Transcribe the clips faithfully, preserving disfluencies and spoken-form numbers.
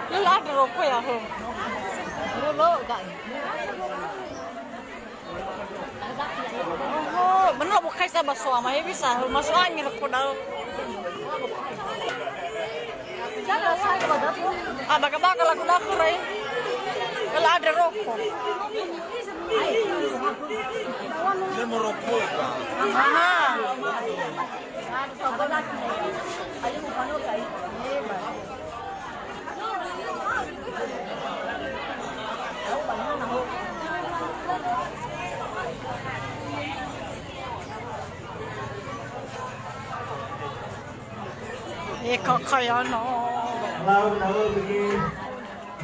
Lala ada rokok ya, ho. Lolo, enggak. Oh, bener lo bukai sa ba soama, he bisa masuk angin aku dah. Ah, baga-baga lagu-lagu, Rai. Kalau ada rokok. Dia merokok, Kak. Aha. E kakayana. Lau, lau, bagi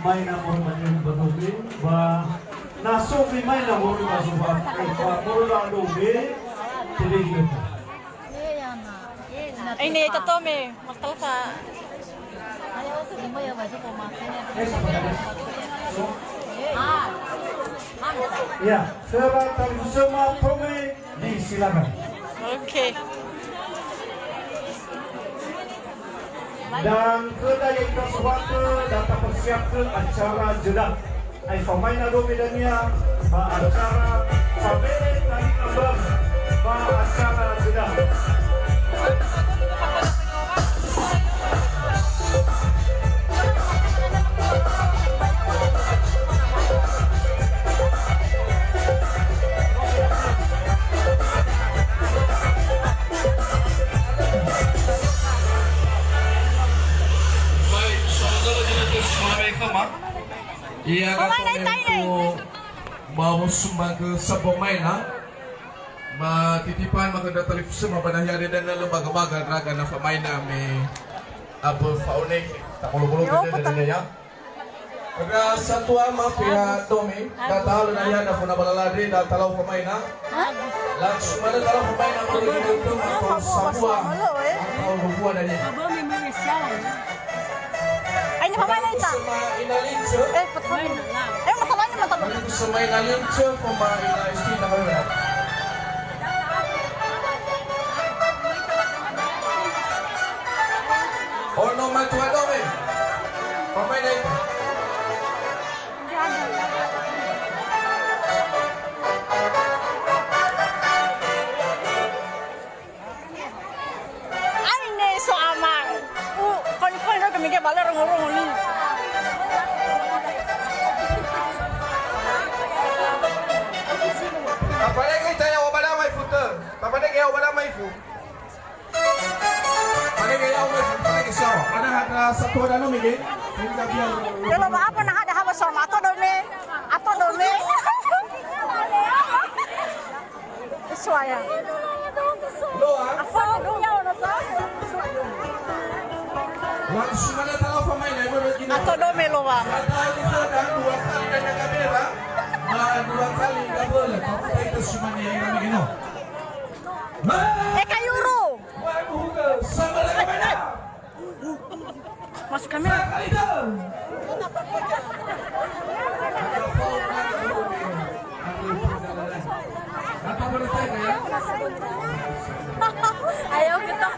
mai na mohon bantu, bantu, ba na so bi mai na mohon bantu, ba, ba, mohon bantu, be, tebe gitu. Ini tetome, masalah sa. Ya, seorang tali semua tome. Disilakan. Oke. Dan khöda ya'ita sohakö, da tapersiapkö acara jeda. Ai famaina do medania ba acara sabere tali ambang ba acara jeda. Baik, saudara jemaah, ia pemain kata lain, Thailand. Mau sumbangan ke sepemain, ha? Ma titipan maka da talifusö ma ba nahia dede na lö baga-baga ndra'aga na famaina me abö fa'one. Tabolo-bolo dede, dede, ya. Ndra satua ma pea dome, da tahalö nahia da fona ba lala andre, da talau famaina. Langsung manö talau famaina, ma lö gina utama atau sabua, atau dua dania. Ai, ini pemain ita. Sama ina Lince. Eh, betul. Eh, masalahnya, masalah. Ini sama ina Lince, pemain ina istri namanya. Ono matua dome. Pemain ita. Aine so ama. U, koni-koni no kami ke bale rongo-rongo ni. Tafanege ita ya, obada mai futer. Tafanege ya, obada mai fu. Tafanege ya, obada mai fu. Tafanege siapa? Ada ada satu ada no mege. Sehingga biar. Kalau apa nah ada haba sama atau dome. Atau dome. Suaya. Doa. Afo do. Langsung mana tahu pemain, eh, baru gini. Atau do meloa. Ada kita dan dua kali dan kamera. Nah, dua kali nggak boleh. Tapi kita cuma yang kami gino. Eh, Kayuru. Waduh, sama lagi mana? Masuk kamera. Ayo kita.